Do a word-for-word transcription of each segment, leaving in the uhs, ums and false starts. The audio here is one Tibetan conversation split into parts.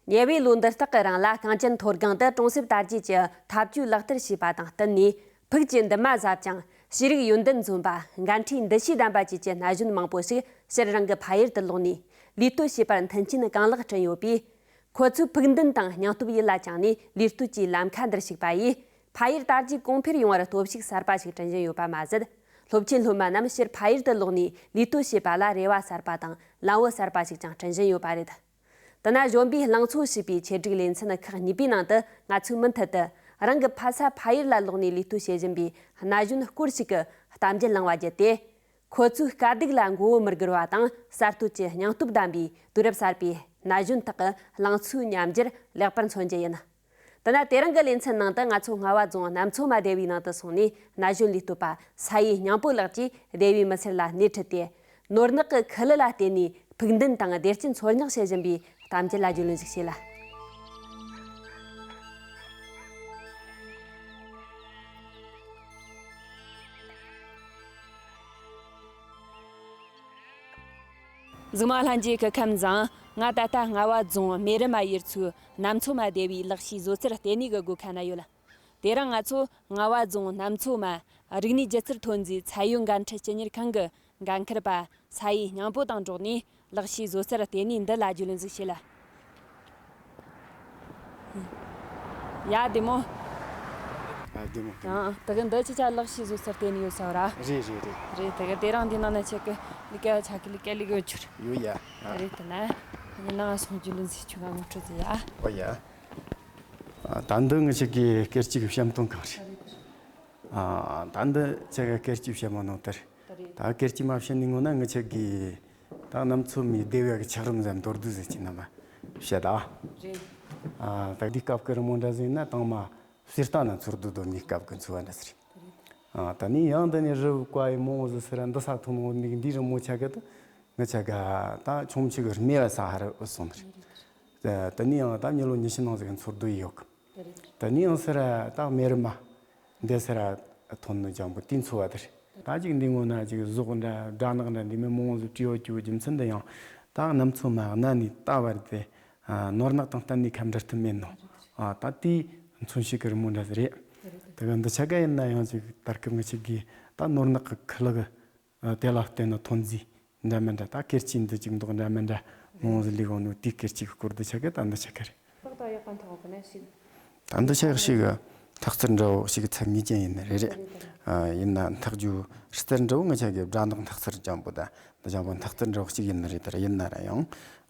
ཉེ་བའི་ལོ་འདི་དག་གི་རིང་ལ་གངས་ཅན་མཐོ་སྒང་དུ་གྲོང་གསེབ་དར་རྒྱས་ཀྱི་འཐབ་ཇུས་ལག་བསྟར་བྱས་པ་དང་བསྟུན་ནས། ཕུགས་ཀྱི་འདུན་མ་ཟབ་ཅིང་ཤེས་རིག་ཡོན་ཏན་འཛོམས་པ། འགན་འཁྲིའི་འདུ་ཤེས་ལྡན་པ་བཅས་ཀྱི་ན་གཞོན་མང་པོ་ཞིག་ཕྱིར་རང་གི་ཕ་ཡུལ་དུ་ལོག་ནས་ལས་གཏོད་བྱེད་པར་མཐུན་རྐྱེན་གང་ལེགས་བསྐྲུན་ཡོད་པས། ཁོ་ཚོས་ཕུགས་འདུན་དང་སྙིང་སྟོབས་ཡིད་ལ་བཅངས་ནས་ལས་གཏོད་ཀྱི་ལམ་ཁ་འདིར་ཞུགས་པ་ཡིས། ཕ་ཡུལ་དར་རྒྱས་གོང་འཕེལ་ཡོང་བར་སྟོབས་ཤུགས་གསར་པ་ཞིག་སྐྲུན་བཞིན་ཡོད་པ་མ་ཟད། སློབ་ཆེན་སློབ་མ་རྣམས་ཕྱིར་ཕ་ཡུལ་དུ་ལོག་ནས་ལས་གཏོད་བྱེད་པ་ལ་རེ་བ་གསར་པ་དང་ལམ་བུ་གསར་པ་ཞིག་ཀྱང་བསྐྲུན་བཞིན་ཡོད་པ་རེད། དེ་ན་གཞོན་པའི་ལང་ཚོ་ཞེས་པའི་ཆེད་སྒྲིག་ལེ་ཚན་ཁག་གཉིས་པའི་ནང་དུ། ང་ཚོས་མུ་མཐུད་དུ་རང་གི་ཕ་ས་ཕ་ཡུལ་ལ་ལོག་ནས་ལས་གཏོད་བྱེད་བཞིན་པའི་ན་གཞོན་སྐོར་ཞིག་གི་གཏམ་རྒྱུད་བླངས་པ་བརྒྱུད་དེ། ཁོ་ཚོའི་དཀའ་སྡུག་ལ་མགོ་བོ་མི་སྒུར་བ་དང་། གསར་གཏོད་ཀྱི་སྙིང་སྟོབས་ལྡན་པའི་དུས་རབས་གསར་པའི་ན་གཞོན་དག་གི་ལང་ཚོའི་ཉམས་འགྱུར་ལེགས་པར་མཚོན་རྒྱུ་ཡིན། དེ་ན་དེ་རིང་གི་ལེ་ཚན་ནང་དུ་ང་ཚོ་རྔ་བ་རྫོང་གནམ་མཚོ་མ་སྡེ་བའི་ནང་དུ་སོང་ནས། ན་གཞོན་ལས་གཏོད་པ་ས་ཡེ་སྙིང་པོ་ལགས་ཀྱིས་སྡེ་བའི་མི་སེར་ལ་སྣེ་ཁྲིད་དེ། ནོར་ནག་གི་ཁུ་ལུ་ལ་བརྟེན་ནས་ཕུགས་འདུན་དང་བདེ་སྐྱིད་འཚོལ་སྙེག་བྱེད་བཞིན་པའི་གཏམ་རྒྱུད་ལ་རྒྱུས་ལོན་ཞིག་བྱེད་ལ། གཟིགས་མོ་ལྷན་རྒྱས་སྐུ་ཁམས་བཟང་། ང་ད་ལྟ་རྔ་བ་རྫོང་སྨེ་རུ་མ་ཡུལ་ཚོའི་གནམ་མཚོ་མ་སྡེ་བའི་ལག་ཤེས་བཟོ་རྩལ་ལྟེ་གནས་ཀྱི་སྒོ་ཁ་ན་ཡོད། དེ་རིང་ང་ཚོ་རྔ་བ་རྫོང་གནམ་མཚོ་མ་རིག་གནས་སྒྱུ་རྩལ་ཐོན་རྫས་ཚད་ཡོད་འགན་འཁྲི་སྤྱི་གཉེར་ཁང་གི་འགན་འཁུར་པ་ས་ཡེ་སྙིང་པོ་དང་འགྲོགས་ནས། ལག་ཤེས་བཟོ་རྩལ་ལྟེ་གནས་འདི་ལ་རྒྱུས་ལོན་ཞིག་བྱེད་ལ། ཡ། བདེ་མོ། ཨ། བདེ་མོ། བདེ་མོ། ཡང་དེ་གི་འདི་ཅི་ཆ་ལག་ཤེས་བཟོ་རྩལ་ལྟེ་གནས་ཡོད་ས་ར། རེད་རེད་རེད། རེད། དེ་གི་དེ་རིང་འདི་ནང་ན་ཁྱེད་ཀྱི་ལས་ཀ་ཆ་གི་ལས་ཀ་ལས་ཀ་ཡོད་ཆུར། ཡོད་ཡ། ཨ། རེད། དེ་ན་ཡིན་ན་ང་སོང་རྒྱུས་ལོན་ཞིག་ཁྱོད་ང་ངོ་སྤྲོད་ཅི་ཡ། ཨོ་ཡ། ཨ། ད་འདི་ངི་ཆ་གི་སྐད་ཅིག་གི་བཤམས་སྟོན་ཁང་རེད། ཨ། ད་འདི་ཆ་གི་སྐད་ཅིག་བཤམས་མ་ནོ་དེར། ད་སྐད་ཅིག་མ་བཤད་ནི་ངོ་ན་ངི་ཆ་གི་ད་གནམ་མཚོ་མའི་སྡེ་བ་གི་ཆགས་རིམ་ཟེར་མདོར་བསྡུས་ཟེར་གྱི་ན་མ་བཤད་ད། རེད། ཨ། ད་འདི་སྐབས་ཀྱི་རི་མོ་འདྲ་ཟིག་ན་དང་མ་གསེར་རྟ་ན་ཚུར་བསྡུ་བསྡུ་ནི་སྐབས་ཀྱི་འཚོ་བ་འདྲ་ཟེར། ཨ། ད་ནི་ཡང་འདི་ནི་རི་བོ་ཀ་ཡི་མོ་ཟི་སི་ར་འདི་ས་ཐོན་འོ་ནི་འདི་རི་མོ་ཆ་གི་ད་ངི་ཆ་ག་ད་ཆུང་ཆུ་གི་རྨེ་བ་ས་ཧ་རི་འུ་སོང་ནི་རེད། ད་ནི་ཡང་ད་མྱི་ལོ་ཉི་ཤུ་ནང་ཟིག་འཚོ་བསྡུ་ཡི་ཡོད་གི། ད་ནི་ཡང་སི་ར་ད་སྨེ་རུ་མ། འདི་སི་ར་ཐོན་ནི་ལྗང་བུ་དེ་འཚོ་བ་དེ་རེད། ད་ཅིག་འདི་ངོ་ན་ཅིག་ཟོག་འདྲ་སྦྲ་ནག་འདྲ་འདི་མི་མང་ཟིག་བྲིས་ཡོད་རྒྱུ་རྒྱུ་མཚན་འདི་ཡང་ད་གནམ་མཚོ་མ་གནའ་ནས་ད་བར་དེ་ནོར་ནག་དང་གཏན་ནས་ཁ་འབྲལ་ཐུབ་མེད་ནོ། ཨ། ད་དེའི་མཚོན་བྱེད་ཀྱི་རི་མོ་འདྲ་ཟིག་རེད། དེ་ག་འདི་ཆ་ག་ཡིན་ན་ཡང་ཅིག་ད་སྐབས་ངི་ཆ་གི་ད་ནོར་ནག་གི་ཁུ་ལུ་གི་དེ་ལ་བརྟེན་ནས་ཐོན་རྫས་འདྲ་མི་འདྲ། ད་སྐེར་ཆས་འདི་ཅིག་མདོག་འདྲ་མི་འདྲ་མང་ཟིག་ལས་གོ་ནོ་དེའི་སྐེར་ཆས་ཀྱི་སྐོར་འདི་ཆ་ག་ད་འདི་ཆ་ག་རེད། ཏག་ཏག་ཡག་པ་འཐག་གོ་ནས་ཤིག་ད་འདི་ཆ་ཞིག་འཐག་རྩལ་འདྲ་བོ་ཞིག་ཚད་ངེས་ཅན་ཡིན་ནི་རེད་རེད། ཨ། ཡིན་ན་འཐག་རྒྱུ་རྩལ་འདྲ་བོ་ངི་ཆ་གི་སྦྲ་ནག་འཐག་རྩལ་ལྗང་བུ་ད་འདི་ལྗང་བུ་འཐག་རྩལ་འདྲ་བོ་ཞིག་ཡིན་ནི་རེད། ད་ཡིན་ན་ར་ཡང་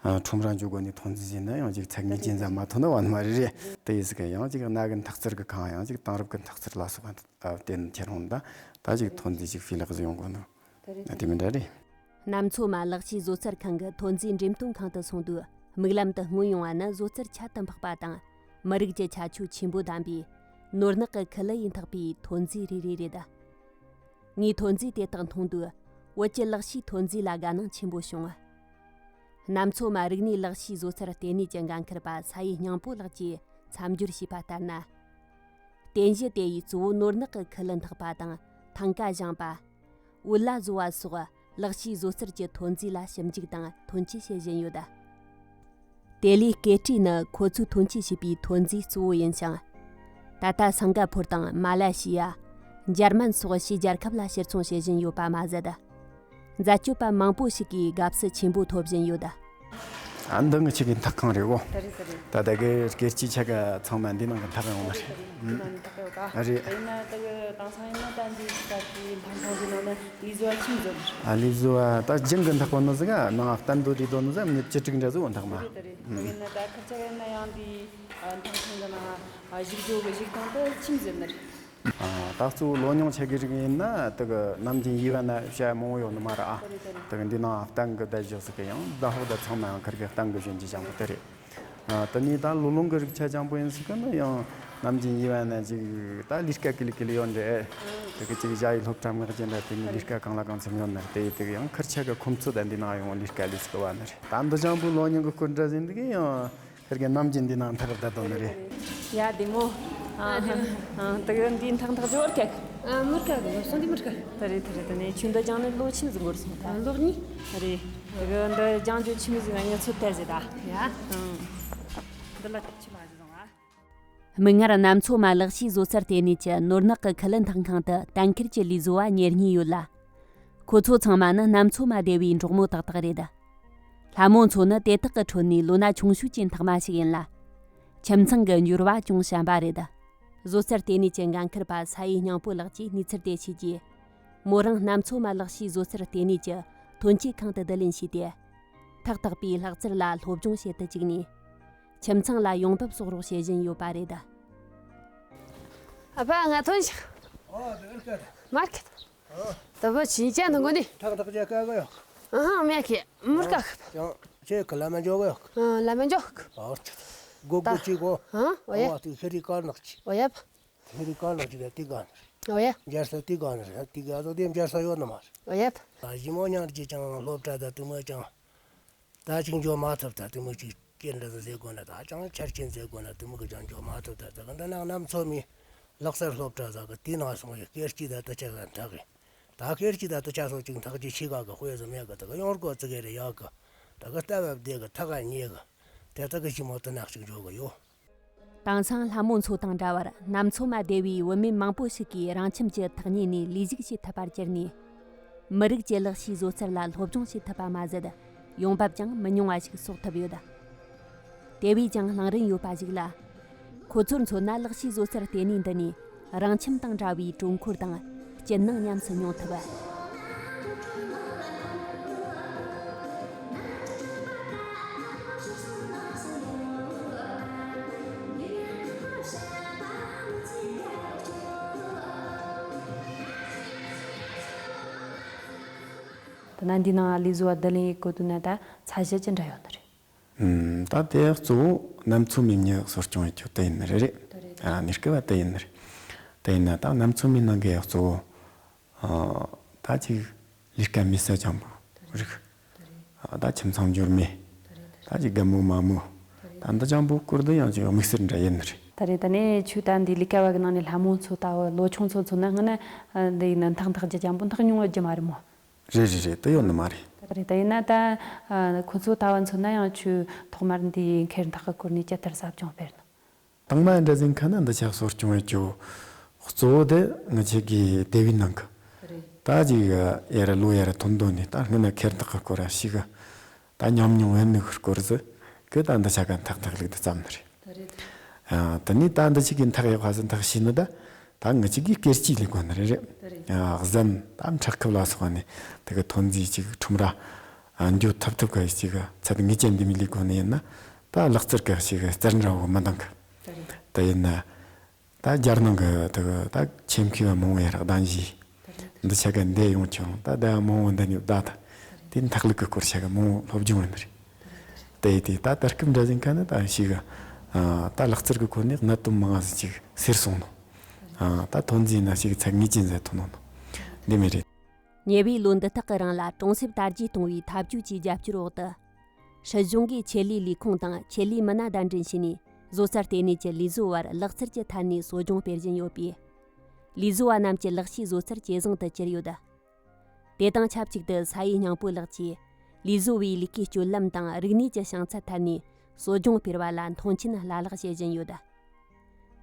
ཁྲོམ་ར་འཇུག་གོ་ནི་ཐོན་རྫས་ཡིན་ན་ཡང་ཅིག་ཚད་ངེས་ཅན་ཙམ་མ་ཐོན་ན་བ་ནི་མ་རེད་རེད། དེ་ཡིན་ཟིག་གི་ཡང་ཅིག་གནའ་གི་འཐག་རྩལ་གི་ཁང་ཡང་ཅིག་དེང་རབས་གི་འཐག་རྩལ་ལ་སོགས་པ་བརྟེན་ཁྱེར་འོང་ད་ད་ཅིག་ཐོན་རྫས་ཅིག་ཕི་ལག་ཟིག་ཡོང་གོ་ནི་དེ་མི་འདྲ་རེད། གནམ་མཚོ་མ་ལག་ཤེས་བཟོ་རྩལ་ཁང་གི་ཐོན་རྫས་འགྲེམས་སྟོན་ཁང་དུ་སོང་དུས། མིག་ལམ་དུ་མངོན་ཡོང་བ་ནི་བཟོ་རྩལ་ཁྱད་དུ་འཕགས་པ་དང་། མི་རིགས་ཀྱི་ཁྱད་ཆོས་ཆེན་པོ་ལྡན་པའི་ནོར་ནག་གི་ཁུ་ལུ་ཡིས་འཐག་པའི་ཐོན་རྫས་རེ་རེ་རེད། ངས་ཐོན་རྫས་དེ་དག་མཐོང་དུས། བོད་ཀྱི་ལག་ཤེས་ཐོན་རྫས་ལ་དགའ་སྣང་ཆེན་པོ་བྱུང་། གནམ་མཚོ་མ་རིག་གནས་ལག་ཤེས་བཟོ་རྩལ་ལྟེ་གནས་ཀྱི་འགན་འཁུར་པ་ས་ཡེ་སྙིང་པོ་ལགས་ཀྱིས་མཚམས་སྦྱོར་བྱས་པ་ལྟར་ན། རྟེན་གཞི་དེ་ཡིས་གཙོ་བོ་ནོར་ནག་གི་ཁུ་ལུ་འཐག་པ་དང་ཐང་ཀ་བཞེངས་པ། འོད་ལ་བཟོ་བ་སོགས་ལག་ཤེས་བཟོ་རྩལ་གྱི་ཐོན་རྫས་ལ་ཞིབ་འཇུག་དང་ཐོན་སྐྱེད་བྱེད་བཞིན་ཡོད། དེ་ལས་སྐེ་དཀྲིས་ནི་ཁོ་ཚོས་ཐོན་སྐྱེད་བྱས་པའི་ཐོན་རྫས་གཙོ་བོ་ཡིན་ཞིང་། ད་ལྟ་སིང་ག་ཕོར་དང་མ་ལེ་ཤི་ཡ། འཇར་མན་སོགས་ཕྱིའི་རྒྱལ་ཁབ་ལ་ཕྱིར་ཚོང་བྱེད་བཞིན་ཡོད་པ་མ་ཟད། འཛད་སྤྱོད་པ་མང་པོ་ཞིག་གིས་དགའ་བསུ་ཆེན་པོ་ཐོབ་བཞིན་ཡོད། ཨ། འདི་ངི་ཆ་གི་འཐག་ཁང་རེད་གོ། ད་རེད་ད་རེད། ད་ལྟ་གི་སྐེ་དཀྲིས་ཆ་ག་ཚང་མ་འདི་ནང་གི་འཐག་ཡོང་ནི་རེད། འདི་ནང་ནས་འཐག་ཡོད་ཀ། ཨ་རེད། ཡིན་ན་ད་གི་དེང་སང་ཡིན་ན་ད་འདི་ད་གི་འཐག་ཁང་གི་ནང་ན་ལས་བཟོ་བ་ཆི་མོ་ཟིག་ཡོད་ནི་རེད། ཨ། ལས་བཟོ་བ་ད་རྒྱང་གི་འཐག་པ་ནི་ཟིག་ག་ནང་བསྟན་དོ་དེ་དོ་ནི་ཟིག་མི་བཅུ་དྲུག་འདྲ་ཟིག་འཐག་མ། ད་རེད་ད་རེད། ཨ། ཡིན་ན་ད་ཁ་ཆ་ཡིན་ན་ཡང་འདི་འཐག་ཁང་གི་ནང་བཞུགས་རྒྱུ་གི་བཞུགས་སྟངས་དེ་ཆི་མོ་ཟིག་ཡོད་ནི་རེད། ཨ། ད་གཙོ་བོ་ལོ་ཉུང་ཆ་གི་རིགས་ཡིན་ན་དེ་གི་ནམ་རྒྱུན་ཡིབ་བ་ན་བྱ་མང་བོ་ཡོད་ནི་མ་རེད་ཨ། དེ་གི་འདི་ནང་སྟེང་གི་བསྡད་བཞག་ཟིག་གི་ཡང་ཟླ་ཕོགས་ད་ཚང་མ་ཡང་ཁིར་གི་སྟེང་གི་བཞིན་གྱི་ཞང་པོ་དེ་རེད། ཨ། དེ་ནས་ད་ལོ་ལོང་གི་རིགས་ཆ་ཅང་པོ་ཡིན་ཟིག་གི་ནི་ཡང་ནམ་རྒྱུན་ཡིབ་བ་ན་ཅིག་ད་ལས་ཀ་ཀི་ལི་ཀི་ལི་ཡོད་འདྲ། དེ་གི་ཅིག་བྱ་ཡི་སློབ་གྲྭ་མངགས་ཀྱི་འདྲ། དེ་ནས་ལས་ཀ་གང་ལ་གང་འཚམ་ཡོད་ན་དེ་དེ་གི་ཡང་ཁིར་ཆ་གི་ཁོམ་ཚོད་ད་འདི་ནང་ཡོང་ལས་ཀ་ལས་ཟིག་གི་བ་ནི་རེད། ད་འདི་ཅང་པོ་ལོ་ཉུང་གི་སྐོར་འདྲ་ཟིན་འདི་གི་ཡང་། ཁིར་གི་ནམ་རྒྱུན་འདི་ནང་འཐག་བསྡད་དོ་ནི་རེད། ཡ། བདེ་མོ། ཨ། ཨ། ཨ། དེ་གི་འདི་འཐག་འཐག་ཅི་བར་ཁེག་ཨ། མི་དཀའ་གི། སོང་འདི་མི་དཀའ། ད་རེད་ད་རེད། དེ་ནས་ཁྱོད་འདི་སྦྱངས་ནས་ལོ་ཆི་མོ་ཟིག་འགོར་སོང་ད། ཨ། ལོ་གཉིས། རེད། དེ་གི་འདི་སྦྱང་རྒྱུ་ཆི་མོ་ཟིག་ན་ངས་ཚོད་ལྟ་ཟེར་ད། ཡ། ཨང་། མིག་སྔར་གནམ་མཚོ་མ་ལག་ཤེས་བཟོ་རྩལ་ལྟེ་གནས་ཀྱི་ནོར་ནག་གི་ཁུ་ལུ་འཐག་ཁང་དུ་གཏན་འཁེལ་གྱི་ལས་བཟོ་བ་ཉེར་གཉིས་ཡོད་ལ། ཁོ་ཚོ་ཚང་མ་ནི་གནམ་མཚོ་མ་སྡེ་བའི་འབྲོག་མོ་ཏག་ཏག་རེད། ལྷ་མོ་མཚོ་ནི་དེ་དག་གི་ཁྲོད་ནས་ལོ་ན་ཆུང་ཤོས་ཀྱི་འཐག་མ་ཞིག་ཡིན་ལ། ཁྱིམ་ཚང་གི་འབྱོར་བ་ཅུང་ཞན་པ་རེད། བཟོ་རྩལ་ལྟེ་གནས་ཀྱི་འགན་འཁུར་པ་ས་ཡེ་སྙིང་པོ་ལགས་ཀྱིས་གནས་ཚུལ་དེ་ཤེས་རྗེས། མོ་རང་གནམ་མཚོ་མ་ལག་ཤེས་བཟོ་རྩལ་ལྟེ་གནས་ཀྱི་ཐོན་སྐྱེད་ཁང་དུ་བསྡུ་ལེན་བྱས་ཏེ། ཐག་ཐག་པའི་ལག་རྩལ་ལ་སློབ་སྦྱོང་བྱེད་དུ་བཅུག་ནས། ཁྱིམ་ཚང་ལ་ཡོང་འབབ་གསོག་རོགས་བྱེད་བཞིན་ཡོད་པ་རེད། ཨ་ཕ་ང་ཐོན་ཞིག་ཨོ་དེ་ཨེར་ཀ་མར་ཁེ། ད་བོ་ཕྱིན་ཆད་ནང་གོ་ནི། ཐག་ཐག་བཅད་དཀའ་གི་ཡོད། ཨ་ཧ་མེད་ཁེ་མུར་ཀ་ཁེ། ཡང་ཁྱེད་ཁི་ལ་མ་འཇོག་གི་ཡོད། ཨ་ལ་མ་འཇོག་གི། ཨོ་ཅི། གོ་གོ་ཅི་གོ། ཨ་ཨོ་ཡ། ཨོ་དེ་ཤི་རི་ཀར་ནག་ཅི། ཨོ་ཡ། ཤི་རི་ཀར་ནག་ཅི་ག་དེ་ག་ནི། ཨོ་ཡ། འཇར་ས་དེ་ག་ནི་རེད། དེ་ག་ཚོ་དེ་འཇར་ས་ཡོད་ནི་མ་རེད། ཨོ་ཡ། ད་ཞི་མོ་ཉང་རྗེ་ཅང་སློབ་གྲྭ་ད་དུ་མ་ཅང་། ད་ཅིག་འཇོག་མ་ཐུབ་ད་དེ་མོ་ཅིག་སྐད་འདྲ་ཟེར་དགོས་ན་ད་ཅང་ཆར་ཆེན་ཟེར་དགོས་ན་དེ་མོ་གི་ཅང་འཇོག་མ་ཐུབ་ད་ད་ག་འདི་ནང་གནམ་མཚོ་མི་ལག་རྩལ་སློབ་གྲྭ་ཟ་གི་དེ་ནང་སོང་བའི་སྐད་ཅིག་ད་དུ་ཆ་ཟ་འཐག་གི་ད་སྐད་ཅིག་ད་དུ་ཆ་སོང་ཅིག་འཐག་ཅིག་ཤི་ག་གི་དཔེ་ཟ་མེད་གི་ད་ག་ཡོང་སྒོ་ཙི་གེ་རེ་ཡག་གི་ད་ག་ལྟ་བ་བདེ་གི་ཐག་ག་ཉེ་གི་དེ་ད་གི་ཞི་མོ་དུ་ནག་ཅིག་འཇོག་གི་ཡོད། དེང་སང་ལྷ་མོ་མཚོ་དང་འདྲ་བར་གནམ་མཚོ་མ་སྡེ་བའི་བུད་མེད་མང་པོ་ཞིག་གིས་རང་ཁྱིམ་གྱི་ཐག་ཉེ་ནས་ལས་ཞུགས་བྱེད་ཐུབ་པར་གྱུར་ནས། མི་རིགས་ཀྱི་ལག་ཤེས་བཟོ་རྩལ་ལ་སློབ་སྦྱོང་བྱེད་ཐུབ་པ་མ་ཟད། ཡོང་འབབ་ཀྱང་མི་ཉུང་བ་ཞིག་གསོག་ཐུབ་ཡོད། དེ་བས་ཀྱང་ལྷང་རིང་ཡོད་པ་ཞིག་ལ། ཁོ་ཚོར་མཚོན་ན་ལག་ཤེས་བཟོ་རྩལ་ལྟེ་གནས་འདི་ནས་རང་ཁྱིམ་དང་འདྲ་བའི་དྲོད་འཁོལ་དང་སྐྱིད་སྣང་ཉམས་སུ་མྱོང་ཐུབ། ད་ནང་འདི་ནང་ལས་བཟོ་བ་བསྡུ་ལེན་ཡེད་དགོས་དུས་ན་ད་ཚད་གཞི་ཅི་འདྲ་ཡོད་ནི་རེད། ཨུམ། ད་དེ་གཙོ་བོ་གནམ་མཚོ་མི་མྱི་གསོ་སྐྱོང་ཡེད་རྒྱུ་དེ་ཡིན་ནི་རེད། རེད། ཨ་གནས་སྐབས་བ་དེ་ཡིན་ནི་རེད། དེ་ཡིན་ན་ད་གནམ་མཚོ་མི་ནང་གི་གཙོ་བོ། ཨ་ད་ཅིག་ལས་ཀ་མེད་ས་ཅང་པོ་རིགས། ཨ་ད་ཁྱིམ་ཚང་འབྱོར་མེད། ད་ཅིག་རྒན་མོ་མ་མོ། ད་འདི་ཅང་པོ་སྐོར་འདི་ཡང་ཅིག་དམིགས་བསལ་འདྲ་ཡིན་ནི་རེད། ད་རེད། ད་ནས་ཆུ་ད་འདི་ལས་ཀ་བ་གི་ནང་ནས་ལྷ་མོ་མཚོ་ལྟ་བུ་ལོ་ཆུང་ཚོ་མཚོན་ན་སྔ་ན་འདི་ཡིན་ན་འཐག་འཐག་རྒྱུ་ཅང་པོ་འཐག་མྱོང་བ་རྒྱུ་མ་རེད་མོ། རེད་རེད་རེད། དེ་ཡོད་ནི་མ་རེད། ད་རེད། ད་ཡིན་ན་ད་ཁོ་ཚོ་ལྟ་བུ་མཚོན་ན་ཡང་ཆུ་ཐོག་མར་འདི་འཁེལ་འཐག་གི་སྐོར་ནས་ཇི་ལྟར་ཟབ་སྦྱོང་སྤེལ་ནི། དང་མ་འདྲ་ཟིན་ཁ་ན་འདི་ཆགས་གསོ་སྐྱོང་བའི་ཇོ། གཙོ་བོ་དེ་ང་ཆེ་གི་སྡེ་བའི་ནང་གི། རེད། ད་ཅིག་ཡར་ལོ་ཡར་ཐོན་དོན་ནི་ད་སྔ་ན་ཁེར་འཐག་གི་སྐོར་ར་ཞིག་གི། ད་ཉམས་མྱོང་ཡོད་ནི་གི་སྐོར་ཟི། གི་ད་འདི་ཆ་ག་འཐག་འཐག་ལུགས་དེ་བརྩམས་ནི་རེད། ད་རེད། ཨ་དེ་ནི་ད་འདི་ཆ་གི་འཐག་ཡག་ཧ་ཟི་འཐག་ཤེས་ནི་ད། ད་ང་ཆེ་གི་སྐེར་ཅིག་ལས་དགོས་ནི་རེད། རེད། ཨ་གཟན་ད་འཁྲབ་ཁབ་ལ་སོགས་ནི་དེ་གི་ཐོན་རྫས་ཅིག་ཁྲོམ་ར། ཨ་འགྱོ་ཐབ་ཐབ་ག་ཞིག་གི་ཚད་ངེས་ཅན་འདི་མི་ལས་དགོས་ནི་ཡིན་ན། ད་ལག་རྩལ་ག་ཞིག་གི་རྩལ་འདྲ་བོ་མི་འདང་གི། ད་རེད། ད་ཡིན་ན། ད་རྒྱལ་ནང་གི་དེ་གི་ད་ཆེ་མཁས་པ་མང་བོ་ཡར་གདན་ཞུས། འདི་ཆ་ག་འདས་ཡོང་ཆུང་ད་ད་མང་བོ་འདི་ནས་བདག་ད་དེ་འཐག་ལུགས་ཀྱི་སྐོར་ཆ་ག་མང་བོ་སློབ་སྦྱོང་ཡོད་ནི་རེད། དེ་དེ་ད་ད་སྐབས་འདྲ་ཟིན་ཁ་ནི་ད་ཞིག་གི། ད་ལག་རྩལ་གྱི་སྐོར་ནས་གནད་དོན་མང་ང་ཟིག་ཅིག་སེལ་སོང་ནོ། ད་ཐོན་རྫས་ན་ཞིག་ཚད་ངེས་ཅན་ཟིག་ཐོན་ནོ། འདི་མི་རེད། ཉེ་བའི་ལོ་འདི་དག་གི་རིང་ལ་གྲོང་གསེབ་དར་རྒྱས་གཏོང་བའི་འཐབ་ཇུས་ཀྱི་རྒྱབ་སྐྱོར་འོག་ཏུ། སྲིད་གཞུང་གིས་ཆེད་ལས་ལས་ཁུངས་དང་ཆེད་ལས་མི་སྣ་གདན་འདྲེན་བྱས་ནས་བཟོ་རྩལ་ལྟེ་གནས་ཀྱི་ལས་བཟོ་བར་ལག་རྩལ་གྱི་ཐད་ནས་གསོ་སྦྱོང་སྤེལ་བཞིན་ཡོད་པས། ལས་བཟོ་བ་རྣམས་ཀྱི་ལག་ཤེས་བཟོ་རྩལ་ཇེ་བཟང་དུ་གྱུར་ཡོད། དེ་དང་ཆབས་ཅིག་ཏུ་ས་ཡེ་སྙིང་པོ་ལགས་ཀྱིས་ལས་བཟོ་བའི་ལས་ཀའི་སྤྱོད་ལམ་དང་རིག་གནས་ཀྱི་བྱང་ཚད་ཐད་ནས་གསོ་སྦྱོང་སྤེལ་བ་ལ་མཐོང་ཆེན་བླ་ལྷག་བྱེད་བཞིན་ཡོད།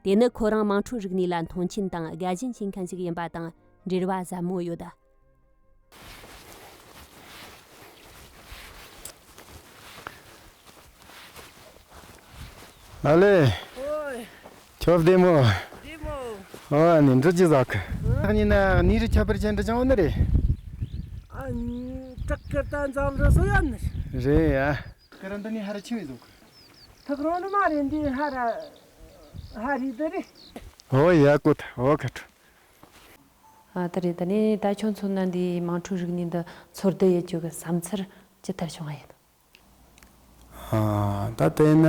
དེ་ནི་ཁོ་རང་དམངས་ཁྲོད་རིག་གནས་ལ་མཐོང་ཆེན་དང་དགའ་ཞེན་བྱེད་མཁན་ཞིག་ཡིན་པ་དང་འབྲེལ་བ་ཟབ་མོ་ཡོད། ཨ་ལེ། ཨོའི། ཁྱོད་བདེ་མོ། བདེ་མོ། ཨོ་ཨ་ནི་འདྲི་ཅི་ཟག་གི། ཨ་ནི་ན་ནི་རི་ཁྱད་པར་ཅན་འདྲི་ཅང་ནི་རེད། ཨ་ནི་བྲག་དཀར་དང་འཛམ་རི་སོ་ཡ་ནི་རེད། རེད་ཡ། ཀ་ར་འདི་ནི་ཧ་ར་ཆི་བའི་ཟོག་གི། ཐག་རོང་ནི་མ་རེད་འདི་ཧ་ར་ཧ་རི་འདི་རེད། ཨོ་ཡ་ཀོ་ཐ་ཨོ་ཁ་ཁྲ། ཨ་ད་རེད། ད་ནི་ད་ཁྱོད་མཚོན་ན་འདི་དམངས་ཁྲོད་རིག་གནས་འདི་འཚོལ་བསྡུ་ཡེད་རྒྱུ་གི་བསམ་ཚུལ་ཇི་ལྟར་བྱུང་བ་ཡིན། ཨ་ད་དེ་ན་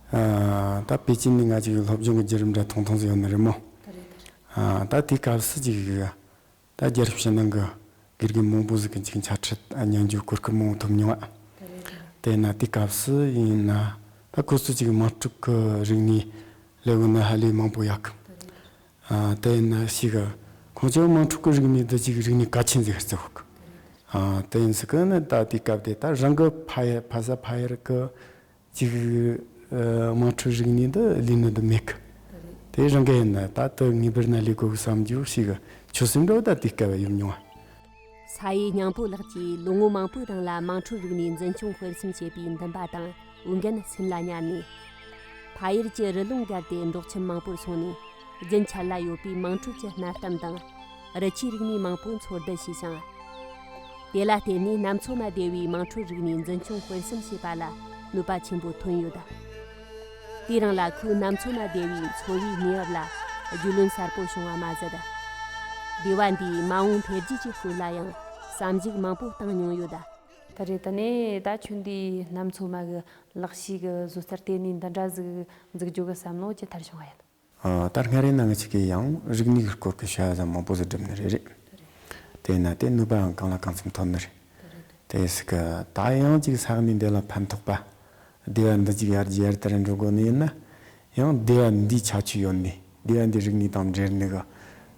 ཨ་ད་པེ་ཅིན་ནས་ང་ཅིག་སློབ་སྦྱོང་གི་བརྒྱུད་རིམ་འདྲ་ཐུང་ཐུང་ཟིག་ཡོད་ནི་རེད་མོ། ཨ་ད་དེའི་སྐབས་སུ་ཅིག་ད་རྒྱལ་རབས་ཕྱི་ནང་གི་དགེ་རྒན་མང་པོ་ཟིག་གི་ཅིག་འཆད་ཁྲིད་ཨ་ཉན་རྒྱུ་གོ་སྐབས་མང་པོ་ཐོབ་མྱོང་ཨ། དེ་ན་དེའི་སྐབས་སུ་ཡིན་ན་ད་ཁོ་ཚོ་ཅིག་དམངས་ཁྲོད་ཀྱི་རིག་གནས་ལས་འགུལ་ནི་ཧ་ལས་མང་པོ་ཡག་གི། ཨ་དེ་ན་ཞིག་ཁོང་ཚོ་དམངས་ཁྲོད་ཀྱི་རིག་གནས་འདི་ཅིག་རིག་གནས་གལ་ཆེན་ཟིག་ཟེར་གོ་གི། ཨ་དེ་ཡིན་ཟིག་གི་ནི་ད་དེའི་སྐབས་དེ་ད་རང་གི་ཕ་ཡ་ཕ་ས་ཕ་ཡར་གི་ཅིག་ དམངས་ཁྲོད་རིག་གནས་འདི་ལས་ནི་འདི་མེད་གི། དེ་རང་གི་ཡིན་ན་ད་དུ་ངེས་པར་ན་ལས་དགོས་གི་བསམ་རྒྱུ་ཞིག་ཆོད་སེམས་འདྲ་བོ་ད་དེ་སྐབས་ཡོད་མྱོང་། ས་ཡི་སྙིང་པོ་ལགས་ཀྱིས་ལོ་ངོ་མང་པོའི་རིང་ལ་དམངས་ཁྲོད་རིག་གནས་འཛིན་སྐྱོང་སྤེལ་གསུམ་བྱེད་པའི་འདུན་པ་དང་འོས་འགན་སེམས་ལ་ཉར་ནས། ཕ་ཡུལ་གྱི་རི་ལུང་བརྒལ་ཏེ་འབྲོག་ཁྱིམ་མང་པོར་སོང་ནས་རྒྱུན་ཆད་ལ་ཡོད་པའི་དམངས་ཁྲོད་ཀྱི་གནའ་གཏམ་དང་རི་ཆུའི་རིག་གནས་མང་པོ་འཚོལ་བསྡུ་བྱས་ཤིང་། དེ་ལ་བརྟེན་ནས་གནམ་མཚོ་མ་སྡེ་བའི་དམངས་ཁྲོད་རིག་གནས་འཛིན་སྐྱོང་སྤེལ་གསུམ་བྱེད་པ་ལ་ནུས་པ་ཆེན་པོ་ཐོན་ཡོད། དེ་རིང་ལ་ཁོས་གནམ་མཚོ་མ་སྡེ་བའི་འཚོ་བའི་གནས་བབ་ལ་རྒྱུས་ལོན་གསལ་པོ་བྱུང་བ་མ་ཟད། སྡེ་བ་འདིའི་མ་འོངས་འཕེལ་རྒྱས་ཀྱི་སྐོར་ལ་ཡང་བསམ་གཞིག་མང་པོ་བཏང་མྱོང་ཡོད། ད་རེས་ད་ནས་ད་ཁྱོད་འདིའི་གནམ་མཚོ་མ་གི་ལག་ཤེས་ཀྱི་བཟོ་རྩལ་ལྟེ་གནས་འདི་འདྲ་ཟིག་འཛུགས་རྒྱུ་གི་བསམ་བློ་ཇི་ལྟར་བྱུང་བ་ཡིན། ཨ། ད་སྔར་ཡིན་ན་ང་ཅག་གིས་ཡང་རིག་གནས་ཀྱི་སྐོར་གྱི་བྱ་བ་མང་པོ་ཟིག་བསྒྲུབས་ནི་རེད། རེད། དེས་ན་དེ་ནུས་པའང་གང་ལ་གང་འཚམ་ཐོན་ནི་རེད། དེ་སྲིད་གི་ད་ཡང་ཅིག་ས་གནས་འདི་ལ་ཕན་ཐོགས་པ། སྡེ་བ་འདི་ཅིག་ཡར་རྒྱས་ཡར་དར་འགྲོ་དགོས་ནི་ཡིན་ན། ཡང་སྡེ་བ་འདིའི་ཁྱད་ཆོས་ཡོད་ནི། སྡེ་བ་འདིའི་རིག་གནས་དང་འབྲེལ་ནི་གི་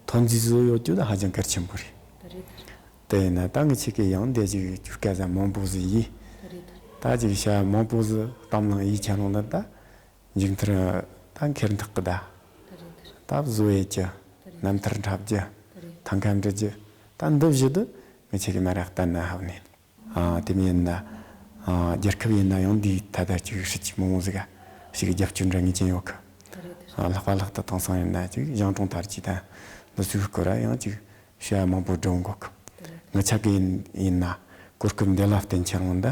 ཐོན་རྫས་བཟོ་ཡོད་རྒྱུ་ད་ཧ་ཅང་གལ་ཆེན་པོ་རེད། དེ་ཡིན་ན་ད་ང་ཅག་གིས་ཡང་འདི་ཅིག་ཅུ་སྐལ་ཟ་མང་པོ་ཟིག་ཡིས། ད་ཅིག་བྱ་བ་མང་པོ་ཟིག་གཏམ་གླེང་ཡིས་ཁྱེད་རང་ལ་ད། མཇུག་མཐར་ད་འཁེལ་འཐག་གི་ད། ད་བཟོ་ཡས་ཀྱི། རྣམ་ཐར་འཁྲབ་རྒྱུ། ཐང་ཁ་འབྲི་རྒྱུ། ད་འདི་བཞི་དུ་ང་ཅག་གིས་མ་རག་གཏན་ན་ཧ་གོ་ནས། ཨ། དེ་མིན་ཡིན་ན། ཨ། རྒྱལ་ཁབ་ཡིན་ན་ཡང་འདིའི་ཐད་ད་ཅིག་སྲིད་ཇུས་མང་བོ་ཟིག་ག་ཞིག་རྒྱབ་སྐྱོར་འདྲ་ངེས་ཅན་ཡོད་གི། ཨ། ལྷག་པ་ལྷག་ཏུ་དེང་སང་ཡིན་ན་ཅིག་གཞུང་གྲོང་དར་གྱི་ད་འདི་ཚོའི་སྐོར་ཡང་ཅིག་བྱ་བ་མང་པོ་སྒྲུབ་འགོ་གི། ང་ཅག་གི་ཡིན་ཡིན་ན་གོ་སྐབས་འདི་ལ་བརྟེན་ཁྱེད་རང་ད་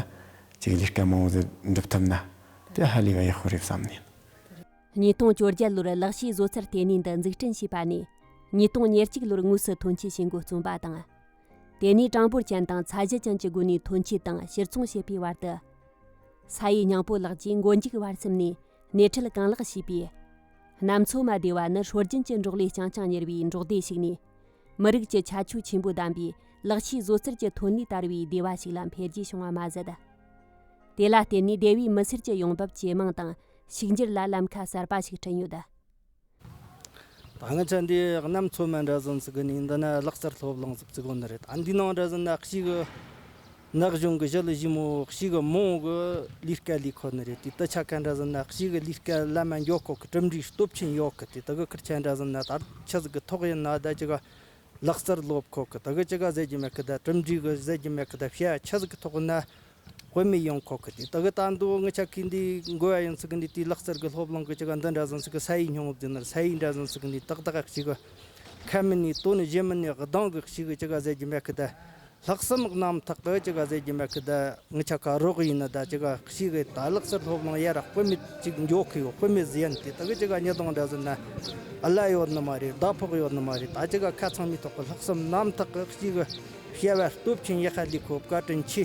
ཅིག་ལས་ཀ་མང་བོ་ཟིག་འགྲུབ་ཐུབ་ན་དེ་ཧ་ལས་པ་ཡག་པོ་རེད་བསམ་ནས། ཉིས་སྟོང་བཅོ་བརྒྱད་ལོར་ལག་ཤེས་བཟོ་རྩལ་ལྟེ་གནས་འདི་འཛུགས་སྐྲུན་བྱས་པ་ནས་ཉིས་སྟོང་ཉེར་གཅིག་ལོར་དངོས་སུ་ཐོན་སྐྱེད་བྱེད་འགོ་རྩོམ་པ་དང་། དེ་ནས་གྲངས་འབོར་ཅན་དང་ཚད་གཞི་ཅན་གྱི་སྒོ་ནས་ཐོན་སྐྱེད་དང་ཕྱིར་ཚོང་བྱེད་པའི་བར་དུ། ས་ཡི་སྙིང་པོ་ལགས་ཀྱིས་མགོ་མཇུག་བར་གསུམ་ནས་སྣེ་ཁྲིད་གང་ལེགས་བྱས་པས། གནམ་མཚོ་མ་སྡེ་བ་ནི་སྲོལ་རྒྱུན་གྱི་འབྲོག་ལས་རྐྱང་རྐྱང་གཉེར་བའི་འབྲོག་སྡེ་ཞིག་ནས། མི་རིགས་ཀྱི་ཁྱད་ཆོས་ཆེན་པོ་ལྡན་པའི་ལག་ཤེས་བཟོ་རྩལ་གྱི་ཐོན་ལས་དར་བའི་སྡེ་བ་ཞིག་ལ་འཕེལ་རྒྱས་བྱུང་བ་མ་ཟད། དེ་ལ་བརྟེན་ནས་སྡེ་བའི་མི་སེར་གྱི་ཡོང་འབབ་ཇེ་མང་དང་ཕྱུག་འགྱུར་ལ་ལམ་ཁ་གསར་པ་ཞིག་བསྐྲུན་ཡོད། ད་ང་ཚོ་འདི་གནམ་མཚོ་མ་འདྲ་ཟིག་གི་ནི་འདི་ན་ལག་རྩལ་སློབ་གླིང་ཟིག་བཙུགས་ནི་རེད། ད་འདི་ནང་འདྲ་ཟིག་ན་གཅིག་གི་ནག་གཞུང་གི་ཞི་ལུ་ཞི་མོ་གཅིག་གི་མོ་གི་ལས་ཀ་ལས་ཁོ་ནི་རེད། དེ་ད་ཆ་ག་འདྲ་ཟིག་ན་གཅིག་གི་ལས་ཀ་ལ་མ་འགྱོ་ཁོ་གི་གྲུབ་འབྲས་སྟོབས་ཆེན་ཡོད་གི། དེ་ད་གི་ཁིར་ཆ་འདྲ་ཟིག་ན་ད་ཆི་ཟིག་གི་ཐོག་ཡིན་ན་ད་ཅི་ག་ལག་རྩལ་སློབ་ཁོ་གི། ད་གི་ཅི་ག་ཟེར་རྒྱུ་མེད་གི། ད་གྲུབ་འབྲས་གི་ཟེར་རྒྱུ་མེད་གི། ད་ཕྱི་ཆ་ཟིག་གི་ཐོག་ན་དཔེ་མེད་ཡོང་ཁོ་གི། དེ་ད་གི་ད་འདུག་ང་ཆ་གི་འདི་འགོ་ཡ་ཡིན་ཟིག་གི་འདི་དེ་ལག་རྩལ་གི་སློབ་གླིང་གི་ཅི་ག་འདི་འདྲ་ཟིག་ཟིག་གི་ས་ཡི་སྙིང་པོ་འདི་ནར་ས་ཡི་འདྲ་ཟིག་ཟིག་གི་འདི་ཏག་ཏག་ཅི་ག་ཁ་མི་ནི་དོ་ནི་གཞན་མི་ནི་གདང་གི་ཅི་གི་ཅི་ག་ཟེར་རྒྱུ་མེད་གི། ད་ལྷག་བསམ་རྣམ་དག་གི་ཅི་ག་ཟེར་རྒྱུ་མེད་གི། ད་ངི་ཆ་ཁ་རོགས་ཡིན་ན་ད་ཅི་ག་ཤི་གི། ད་ལག་རྩལ་སློབ་གླིང་ཡ་ར་དཔེ་མེད་ཅིག་འགྱོ་གི་ཡོད། དཔེ་མེད་ཟི་ཡན་དེ་ད་གི་ཅི་ག་ཉི་དང་འདྲ་ཟིན་ན་ཨ་ལ་ཡོད་ནི་མ་རེད། ཟླ་ཕོག་ཡོད་ནི་མ་རེད། ད་ཅི་ག་ཁ་ཚང་མི་ཐོག་གི་ལྷག་བསམ་རྣམ་དག་གི་ཤི་གི་བྱ་བ་སྟོབས་ཆེན་ཡག་ཁ་ལི་ཁོ་བཀའ་དྲིན་ཆེ།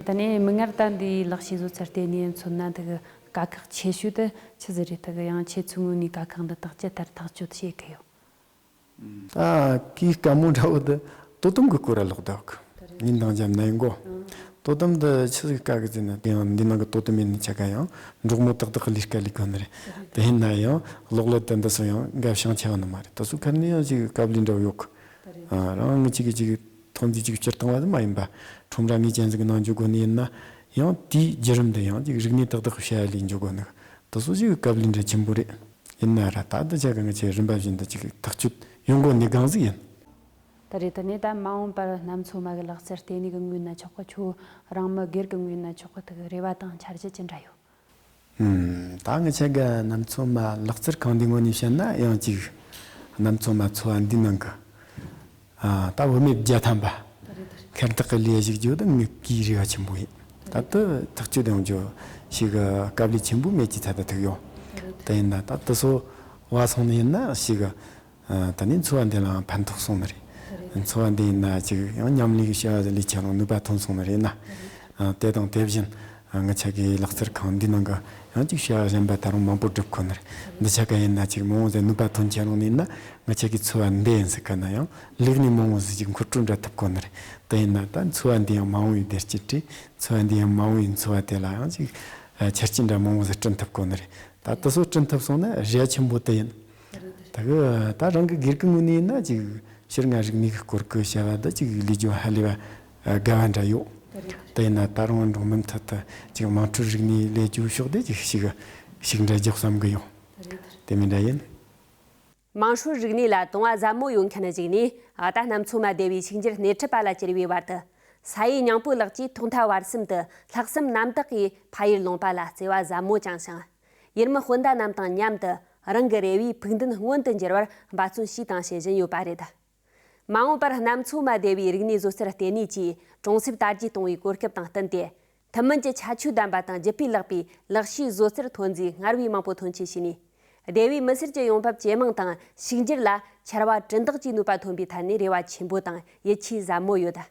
ད་ནས་མིག་སྔར་ད་འདིའི་ལག་ཤེས་བཟོ་རྩལ་ལྟེ་གནས་མཚོན་ན་འདི་གི་དཀའ་ཁག་ཆེ་ཤོས་དེ་ཆི་ཟིག་རེད། ད་གི་ཡང་ཁྱེད་ཚོའི་ངོས་ནས་དཀའ་ཁག་འདི་དག་ཅི་ལྟར་ཐག་གཅོད་བྱེད་གི་ཡོད། ད་གི་དཀའ་མོ་འདྲ་བོ་དེ་དོ་དམ་གྱི་སྐོར་ལ་ལོག་འདུག་ཉིན་དང་མཉམ་ནས་འགོ། དོ་དམ་དེ་ཆི་ཟིག་དཀའ་གི་ཟེར་ན། དེ་ཡང་འདི་ནང་གི་དོ་དམ་ཡིན་ནི་ཆ་ག་ཡང་འབྲོག་མོ་ཏག་ཏག་གི་ལས་ཀ་ལས་གོ་ནི་རེད། དེ་ཡིན་ན་ཡང་གློག་ཀླད་དེ་འདི་སུ་ཡང་འགབ་ཤང་ཆེ་བ་ནི་མ་རེད། དེ་ཚོ་ཁ་ནས་ཡང་ཅིག་དཀའ་ལས་འདྲ་བོ་ཡོད་གི། ཨ། རང་ངི་ཅིག་གི་ཅིག་ཐོན་རྫས་ཅིག་སྤྱིར་བཏང་བ་དེ་མ་ཡིན་པ། ཁྲོམ་ར་ངེས་ཅན་ཟིག་གི་ནང་འཇུག་དགོས་ནི་ཡིན་ན་ཡང་དེའི་བརྒྱུད་རིམ་དེ་ཡང་ཅིག་རིག་གནས་ཏག་ཏག་གི་བྱ་ཡ་ལས་འཇུག་དགོས་ནི། དེ་ཚོ་ཅིག་དཀའ་ལས་འདྲ་ཆེན་པོ་རེད། ཡིན་ན་ར་ད་ལྟ་ཆ་གི་ང་ཆེ་རིམ་པ་བཞིན་དུ་ཅིག་ཐག་གཅོད་ཡོང་དགོས་ནི་གང་ཟིག་ཡིན། ད་རེས་དེ་ནས་ད་མ་འོངས་པར་གནམ་མཚོ་མ་གི་ལག་རྩལ་ལྟེ་གནས་གི་ངོས་ན་ཆོག་གི། ཁྱོད་རང་མི་སྒེར་གི་ངོས་ན་ཆོག་གི། དེ་གི་རེ་བ་དང་འཆར་གཞི་ཅི་འདྲ་ཡོད། ཨུམ། ད་ང་ཆེ་གི་གནམ་མཚོ་མ་ལག་རྩལ་ཁང་འདི་ངོས་ནས་བཤད་ན་ཡང་ཅིག་གནམ་མཚོ་མ་ཚོ་བ་འདི་ནང་གི། ཨ། ད་བུད་མེད་བརྒྱ་ཐམ་པ་ཁེར་ཐག་གི་ལས་ཞིག་རྒྱུ་དང་ངེད་ཀྱི་རེ་བ་ཆེན་པོ་ཡིན། ད་དུ་ཐག་གཅོད་ཡོང་རྒྱུ་ཞིག་གི་དཀའ་ལས་ཆེན་པོ་མེད་ཀྱི་ཚད་ད་ཐུག་ཡོང་། དེ་ཡིན་ན་ད་དུ་སོ་བ་སོང་ནི་ཡིན་ན་ཞིག་གི། ཨ། ད་ནི་འཚོ་བ་འདི་ལའང་ཕན་ཐོགས་སོང་ནི་རེད། འཚོ་བ་འདི་ཡིན་ན་ཅིག་ཡང་མཉམ་ལས་ཀྱི་བྱ་བ་ལས་ཆ་ལ་ནུས་པ་ཐོན་སོང་ནི་རེད་ན། ཨ། དེ་དང་དེ་བཞིན་ང་ཆ་གི་ལག་རྩལ་ཁང་འདི་ནང་གི་ཡང་ཅིག་བྱ་བ་གཞན་པ་ད་རུང་མང་པོ་སྒྲུབ་དགོས་ནི་རེད། འདི་ཆ་ག་ཡིན་ན་ཅིག་མང་བོ་ཟིག་ནུས་པ་ཐོན་ཆ་ལོང་ནི་ཡིན་ན་ང་ཆ་གི་འཚོ་བ་འདི་ཡིན་ཟིག་ག་ན་ཡང་ལས་གནས་མང་བོ་ཟིག་ཅིག་འཁོར་སྤྲོད་འདྲ་ཐུབ་དགོས་ནི་རེད། དེ་ཡིན་ན་ད་འཚོ་བ་འདི་ཡང་མང་བོ་ཡི་བདེ་སྐྱིད་བྲིས། འཚོ་བ་འདི་ཡང་མང་བོ་ཡི་འཚོ་བ་དེ་ལ་ཡང་ཅིག་ཨ། ཆ་རྐྱེན་འདྲ་མང་བོ་ཟིག་བསྐྲུན་ཐུབ་དགོས་ནི་རེད། ད་དེ་ཚོ་བསྐྲུན་ཐུབ་སོང་ན་རེ་བ་ཆེན་པོ་དེ་ཡིན། ད་གི་ད་རང་གི་སྒེར་གི་ངོས་ནས་ཡིན་ན་ཅིག་ཕྱིར་ང་རིག་གནས་ཀྱི་སྐོར་གི་བྱ་བ་འདི་ཅིག་ལས་རྒྱུ་ཧ་ལས་པ་དགའ་བ་འདྲ་ཡོད། དེ་ཡིན་ན་ད་རུང་འབྲོག་མི་ཐད་དུ་ཅིག་དམངས་ཁྲོད་རིག་གནས་ལས་རྒྱུ་ཕྱོགས་དེ་ཅིག་ཞིག་ ཞིག་འདྲ་རྒྱག་བསམ་གི་ཡོད། དེ་མི་འདྲ་ཡིན། དམངས་སྲོལ་རིག་གནས་ལ་དུང་བ་ཟབ་མོ་ཡོད་མཁན་ཞིག་ནས། ཨ་ད་གནམ་མཚོ་མ་བདེ་བའི་ཕྱུག་འགྱུར་སྣེ་ཁྲིད་པ་ལ་གྱུར་བའི་བར་དུ། ས་ཡི་སྙིང་པོ་ལགས་ཀྱིས་ཐོག་མཐའ་བར་གསུམ་དུ་ལྷག་བསམ་རྣམ་དག་གིས་ཕ་ཡུལ་ལུང་པ་ལ་བརྩེ་བ་ཟབ་མོ་བཅངས་ཤིང་། ཡུལ་མི་སྤུན་ཟླ་རྣམས་དང་མཉམ་དུ་རང་གི་རེ་བའི་ཕུགས་འདུན་མངོན་དུ་འགྱུར་བར་འབད་བརྩོན་བྱས་དང་བྱེད་བཞིན་ཡོད་པ་རེད། མ་འོངས་པར་གནམ་མཚོ་མ་བདེ་བའི་རིག་གནས་བཟོ་རྩལ་ལྟེ་གནས་ཀྱིས་གྲོང་གསེབ་དར་རྒྱས་གཏོང་བའི་གོ་སྐབས་དང་བསྟུན་ཏེ། ཐུན་མིན་གྱི་ཁྱད་ཆོས་ལྡན་པ་དང་རྒྱུད་པས་ལེགས་པའི་ལག་ཤེས་བཟོ་རྩལ་ཐོན་རྫས་སྔར་བས་མང་པོ་ཐོན་སྐྱེད་བྱས་ནས། སྡེ་བའི་མི་སེར་གྱི་ཡོང་འབབ་ཇེ་མང་དང་ཕྱུག་འགྱུར་ལ་ཕྱར་བ་གྲུ་འདེགས་ཀྱི་ནུས་པ་ཐོན་པའི་ཐད་ནས་རེ་བ་ཆེན་པོ་དང་ཡིད་ཆེས་ཟབ་མོ་ཡོད།